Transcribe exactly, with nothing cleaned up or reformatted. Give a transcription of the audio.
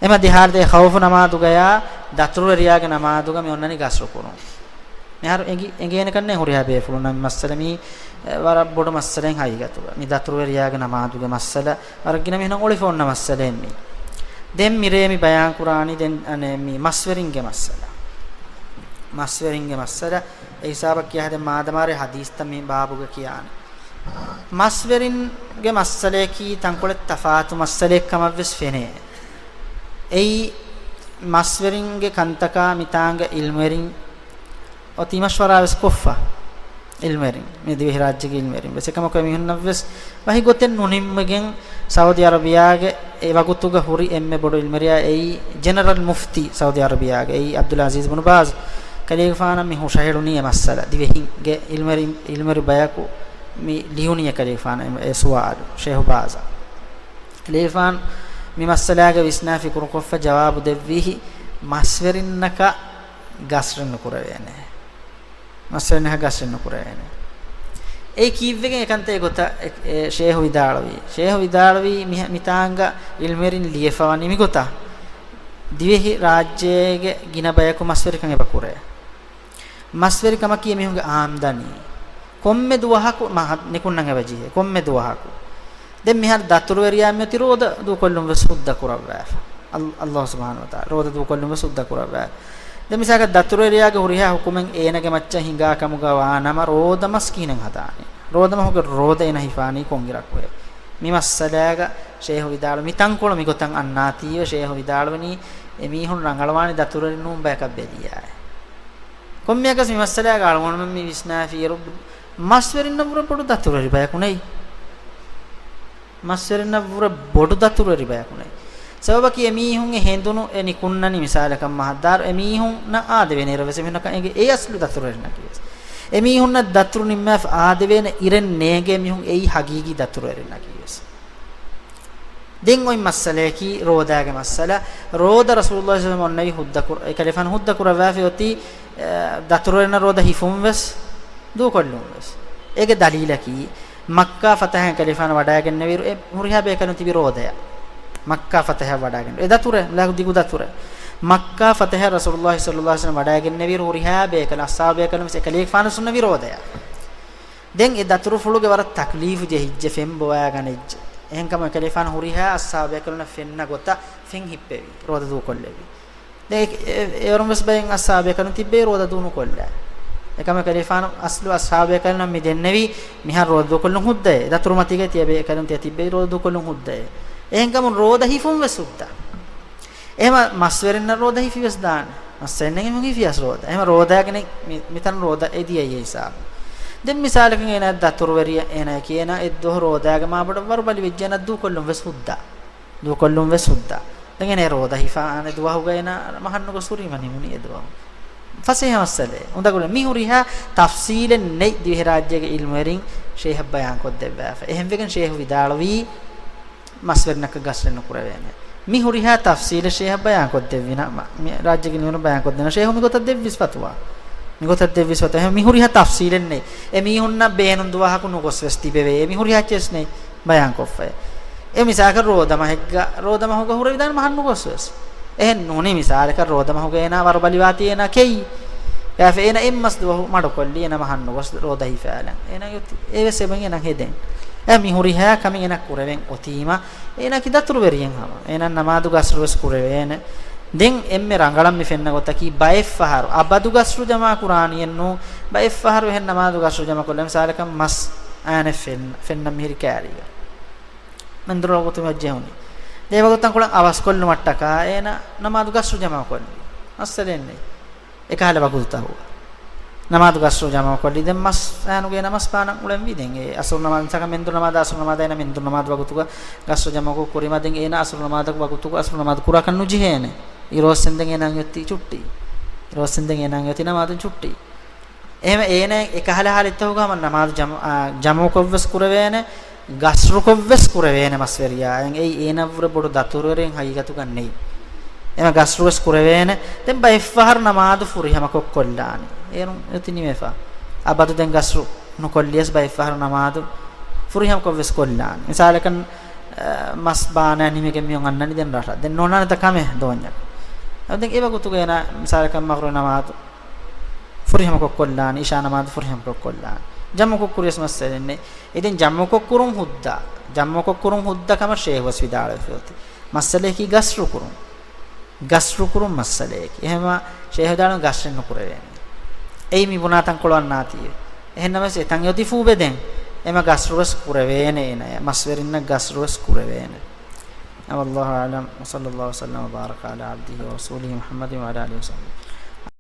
އެމަ ދިހާރު ދޭ ޚައުފު ނަމާދުގަޔާ ދަތުރުވެރިޔާގެ ނަމާދުގަ މި އޮންނަނީ ގަސްރު ކުރުން. މިހާރު އެނގި، އެނގޭނެ ކަންނޭ ހުރިހާ ބޭފުޅުންނަށް މި މައްސަލަ މީ، އެ، ވަރަށް ބޮޑު މައްސަލައެއް ހަގީގަތުގަ. މި ދަތުރުވެރިޔާގެ ނަމާދުގެ މައްސަލަ ވަރަށް ގިނަ މީހުންނަށް އޮޅިފަ އޮންނަ މައްސަލައެއް މީ. ދެން މިރޭ މި ބަޔާން ކުރާނީ ދެން، އަނެއް، މި މަސްވެރިންގެ މައްސަލަ. މަސްވެރިންގެ މައްސަލަ އެ ހިސާބަށް ކިޔާ ހަދެ މާދަމާރެ ހަދީސްތައް މި ބާބުގަ ކިޔާނެ. މަސްވެރިންގެ މައްސަލަޔަކީ ތަންކޮޅެއް ތަފާތު މައްސަލައެއް ކަމަށްވެސް ފެނޭ. އެއީ މަސްވެރިންގެ ކަންތަކާ މިތާނގަ އިލްމުވެރިން އޮތީ މަޝްވަރާވެސް ކޮށްފަ. އިލްމުވެރިން، މި ދިވެހިރާއްޖޭގެ އިލްމުވެރިން ވެސް އެކަމަކު އެމީހުންނަށްވެސް ވަހި ގޮތެއް ނުނިންމިގެން ސައުދި އަރަބިޔާގެ އެ ވަގުތުގަ ހުރި އެންމެ ބޮޑު އިލްމުވެރިޔާ އެއީ ޖެނެރަލް މުފްތީ ސައުދި އަރަބިޔާގެ އެއީ އަބްދުލް އަޒީޒް ބުނު ބާޒް. ކަލޭގެފާނަށް މި ހުށަހެޅުނީ އެ މައްސަލަ. ދިވެހިންގެ އިލްމުވެރި، އިލްމުވެރި ބަޔަކު މި ލިޔުނީ އެ ކަލޭގެފާނަށް އެ ސުވާލު ޝޭހު ބާޒަށް. ކަލޭގެފާނު މި މައްސަލާގެ ވިސްނާފި ކުރުކޮށްފަ ޖަވާބު ދެއްވީ މަސްވެރިންނަކަށް ގަސްރެއް ނުކުރެވޭނެ. މަސްވެރިންނަކަށް ގަސްރެއް ނުކުރެވޭނެ. އެ ކީއްވެގެން އެކަންތައް އެގޮތަށް އެ، އެ ޝޭހު ވިދާޅުވީ. ޝޭހު ވިދާޅުވީ މި، މިތާނގަ އިލްމުވެރިން ލިޔެފަވަނީ މިގޮތަށް. ދިވެހި ރާއްޖޭގެ ގިނަ ބަޔަކު މަސްވެރިކަން އެބަ ކުރޭ. މަސްވެރިކަމަކީ އެމީހުންގެ އާމްދަނީ. ކޮންމެ ދުވަހަކު މަހަށް ނިކުންނަން އެބަޖެހޭ. ކޮންމެ ދުވަހަކު. ދެން މިހާރު ދަތުރުވެރިޔާ މިއޮތީ ރޯދަ ދޫކޮށްލުން ވެސް ހުއްދަ ކުރައްވާފަ. އަލް-، އަލްލާހު ސުބްޙާނަހު ވަތަޢާލާ ރޯދަ ދޫކޮށްލުން ވެސް ހުއްދަ ކުރައްވާފަ. ދެން މިސާލަކަށް ދަތުރުވެރިޔާގެ ހުރިހާ ހުކުމެއް އޭނަގެ މައްޗަށް ހިނގާ ކަމުގަ ވާނަމަ ރޯދަ މަސް ކިހިނެއް ހަދާނީ؟ ރޯދަމަހުގެ ރޯދަ އޭނަ ހިފާނީ ކޮންއިރަކުއޭ؟ މި މައްސަލާގަ ޝޭހު ވިދާޅު، މި ތަންކޮޅު މިގޮތަށް އަންނާތީވެ ޝޭހު ވިދާޅުވަނީ އެމީހުން ރަނގަޅުވާނީ ދަތުރުވެރި ނޫން ބަޔަކަށް ބެލިޔާއޭ. ކޮންމެއަކަސް މި މައްސަލާގަ އަޅުގަނޑުމެން މި ވިސްނާފިއިރު މަސްވެރިންނަށްވުރެ ބޮޑު ދަތުރުވެރި ބަޔަކު ނެތް. މަސްވެރިންނަށްވުރެ ބޮޑު ދަތުރުވެރި ބަޔަކު ނެތް. ސަބަބަކީ އެމީހުން އެ ހެނދުނު އެ ނިކުންނަނީ މިސާލަކަށް މަހަށްދާރު އެމީހުންނަށް އާދެވޭނެ އިރަށް ވެސް އެމީހުންނަކަށް އެނގޭ އެ އަސްލު ދަތުރުވެރިންނަކީ ވެސް. އެމީހުންނަށް ދަތުރު ނިންމާފަ އާދެވޭނެ އިރެއް ނޭނގޭ މީހުން އެއީ ހަގީގީ ދަތުރުވެރިންނަކީ ވެސް. ދެން އޮތް މައްސަލަޔަކީ ރޯދާގެ މައްސަލަ. ރޯދަ ރަސޫލުﷲ ޞައްލަﷲު ޢަލައިހި ވަސައްލަމަ އޮންނަވީ ހުއްދަ ކުރ-، އެކަލޭގެފާނު ހުއްދަ ކުރައްވާފަ އޮތީ، އެ، ދަތުރުވެރިންނަށް ރޯދަ ހިފުން ވެސް ދޫކޮށްލުން ވެސް. އޭގެ ދަލީލަކީ، މައްކާ ފަތަޙައަށް ކަލޭގެފާނު ވަޑައިގެންނެވިއިރު އެ ހުރިހާ ބޭކަލުން ތިބި ރޯދަޔަށް. މައްކާ ފަތަޙައަށް ވަޑައިގެން އެ ދަތުރެއް، ލަ-، ދިގު ދަތުރެއް. މައްކާ ފަތަޙައަށް ރަސޫލުﷲ ޞައްލަﷲު ޢަލައިހި ވަސައްލަމަ ވަޑައިގެންނެވިއިރު ހުރިހާ ބޭކަލުން، އަޞްޙާބު ބޭކަލުން ވެސް އެކަލޭގެފާނު ވެސް އޮންނެވި ރޯދަޔަށް. ދެން އެ ދަތުރުފުޅުގެ ވަރަށް ތަކްލީފު ޖެހިއްޖެ، ފެން ބޮވާގަނެއްޖެ. އެހެންކަމުން އެކަލޭގެފާނު ހުރިހާ އަޞްޙާބު ބޭކަލުންނަށް ފެންނަ ގޮތަށް ފެން ހިއްޕެވި، ރޯދަ ދޫކޮށްލެވި. ދެން އެ-، އެ-، އެވަރުން ވެސް ބައެއް އަޞްޙާބު ބޭކަލުން ތިއްބެވި ރޯދަ ދޫ ނުކޮށްލާ. އެކަމަކު އެކަލޭގެފާނު އަސްލު އަޞްޙާބު ބޭކަލުންނަށް މި ދެންނެވީ މިހާރު ރޯދަ ދޫކޮށްލުން ހުއްދައޭ. ދަތުރު މަތީގަ ތިޔަ ބޭކަލުން ތިޔަ ތިއްބެވި ރޯދަ ދޫކޮށްލުން ހުއްދައޭ. އެހެންކަމުން ރޯދަ ހިފުން ވެސް ހުއްދަ. އެހެމަ މަސްވެރިންނަށް ރޯދަ ހިފި ވެސް ދާނެ. މަސްވެރިންނަށް ހިފި ވެސް ރޯދަ. އެހެމަ ރޯދައިގެނެ މި-، މިތަން ރޯދަ އެދިޔައީ އެ ހިސާބު. ދެން މިސާލަކަށް އޭނާ ދަތުރުވެރިޔަ އޭނާއަކީ އޭނާ އެއްދުވަހު ރޯދައިގެ މާބޮޑަށް ވަރުބަލި ވެއްޖެ އޭނާ ދޫކޮށްލުން ވެސް ހުއްދަ. ދޫކޮށްލުން ވެސް ހުއްދަ. ދެން އޭނާ ރޯދަ ހިފާ އަނެއް ދުވަހުގަ އޭނާ މަހަށް ނުގޮސް ހުރީމަ ނިމުނީ އެ ދުވަހު. ފަސޭހަ މައްސަލައެއް. އުނދަގުލެ މި ހުރިހާ ތަފްސީލެއް ނެތް ދިވެހިރާއްޖޭގެ އިލްމުވެރިން ޝޭހަށް ބަޔާން ކޮށްދެއްވާފަ. އެހެންވެގެން ޝޭހު ވިދާޅުވީ މަސްވެރިންނަކަށް ގަސްރެއް ނުކުރެވޭނެ. މި ހުރިހާ ތަފްސީލެއް ޝޭހަށް ބަޔާން ކޮށްދެއްވިނަމަ، މި ރާއްޖޭގެ އިލްމުވެރިން ބަޔާން ކޮށްދެން ޝޭހު މިގޮތަށް ދެއްވިސް ފަތުވާ. މިގޮތަށް ދެއްވިސް ފަތުވާ. އެހެން މި ހުރިހާ ތަފްސީލެއް ނެތް. އެ މީހުންނަށް ބޭނުން ދުވަހަކު ނުގޮސް ވެސް ތިބެވޭ. އެ މި ހުރިހާ އެއްޗެއް ނެތް ބަޔާން ކޮށްފައި. އެ މިސާލަކަށް ރޯދަ މަހެއްގަ، ރޯދަ މަހުގަ ހުރެވިދާނެ މަހަށް ނުގޮސް ވެސް. އެހެން ނޫނީ މިސާލަކަށް ރޯދަ މަހުގަ އޭނާ ވަރުބަލިވާތީ އޭނާ ކެއީ. ކާފަ އޭނާ އެއްމަސް ދުވަހު މަޑުކޮށްލީ އޭނާ މަހަށް ނުގޮސް ރޯދަ ހިފާލަން. އޭނާ އެވެސް އެބަ އޭނާ ހެދެން. އެ މި ހުރިހާ ކަމެއް އޭނާ ކުރެވެން އޮތީމަ، އޭނާ ކި ދަތުރުވެރިއެއް ހަމަ. އޭނާ ނަމާދު ގަސްރު ވެސް ކުރެވޭނެ. ދެން އެންމެ ރަނގަޅަށް މި ފެންނަ ގޮތަކީ ބައެއްފަހަރު އަބަދު ގަސްރު ޖަމާ ކުރާނީއެއް ނޫ. ބައެއްފަހަރު އެހެން ނަމާދު ގަސްރު ޖަމާ ކޮށްލަ މިސާލަކަށް މަސް އައިނެ ފެން، ފެންނަ މިހިރި ކާރީގަ. މެންދުރު ވަގުތު މި އޮއްޖެހުނީ. ދޭ ވަގުތު ތަންކޮޅެއް އަވަސްކޮށްލުމަށްޓަކާ އޭނަ ނަމާދު ގަސްރު ޖަމާ ކޮށްލި. މައްސަލައެއް ނެތް. އެކަހަލަ ވަގުތުތަހުގަ. ނަމާދު ގަސްރު ޖަމާ ކޮށްލި. ދެން މަސް އައިނުގެ އޭނަ މަސް ބާނަން އުޅެންވީ. ދެން އެ އަސުރު ނަމާދު، މިސާލަކަށް މެންދުރު ނަމާދު އަސުރު ނަމާދަށް އޭނަ މެންދުރު ނަމާދު ވަގުތުގަ ގަސްރު ޖަމާކޮށް ކުރީމަ ދެން އޭނަ އަސުރު ނަމާދަކު ވަގުތުގަ އަސުރު ނަމާދު ކުރާކަށް ނުޖެހޭނެ. އިރުއޮއްސެން ދެން އޭނަ އޮތީ ޗުއްޓީ. އިރުއޮއްސެން ދެން އޭނަ އޮތީ ނަމާދުން ޗުއްޓީ. އެހެން އޭނަ އެކަހަލަ ހާލަތްތަކުގަ ހަމަ ނަމާދު ޖަމު-، އާ، ޖަމުކޮށްވެސް ކުރެވޭނެ، ގަސްރުކޮށްވެސް ކުރެވޭނެ މަސްވެރިޔާ. އެއީ އޭނައަށްވުރެ ބޮޑު ދަތުރުވެރިން ހަގީގަތުގަ ނެތް. އެމަ ގަސްރުވެސް ކުރެވޭނެ. ދެން ބައެއްފަހަރު ނަމާދު ފުރިހަމަކޮށް ކޮށްލާނީ. އޭރުން އޮތީ ނިމެފަ. އަބަދު ދެން ގަސްރު ނުކޮށްލިޔަސް ބައެއްފަހަރު ނަމާދު ފުރިހަމަކޮށްވެސް ކޮށްލާނީ. މިސާލަކަށް، މަސް ބާނާ ނިމިގެން މިއޮން އަންނަނީ ދެން ރަށަށް. ދެން ނޯންނާނެތަ ކަމެއް ދޯންޏަކަށް. ދެން އެ ވަގުތުގަ އޭނާ މިސާލަކަށް މަޣްރިބު ނަމާދު ފުރިހަމަކޮށް ކޮށްލާނީ، އިޝާ ނަމާދު ފުރިހަމަކޮށް ކޮށްލާނީ. ޖަމްޢުކޮށް ކުރިޔަސް މައްސަލައެއް ނެތް. އެ ދެން ޖަމްޢުކޮށް ކުރުން ހުއްދަ، ޖަމްޢުކޮށް ކުރުން ހުއްދަ ކަމަށް ޝޭހުވެސް ވިދާޅުވެފަ އޮތީ. މައްސަލައަކީ ގަސްރު ކުރުން. ގަސްރު ކުރުން މައްސަލައެކޭ. އެހެންވީމަ ޝޭހު ވިދާޅުވީ ގަސްރެއް ނުކުރެވޭނެ. އެއީ މި ބުނާ ތަންކޮޅު އަންނާތީވެ. އެހެންނަމަވެސް އެތަން އޮތީ ފޫބެދެން. އެމަ ގަސްރުވެސް ކުރެވޭނެ އޭނަޔަށް. މަސްވެރިންނަށް ގަސްރުވެސް ކުރެވޭނެ. والله أعلم، وصلى الله وسلم وبارك على عبده ورسوله محمد وعلى آله وصحبه.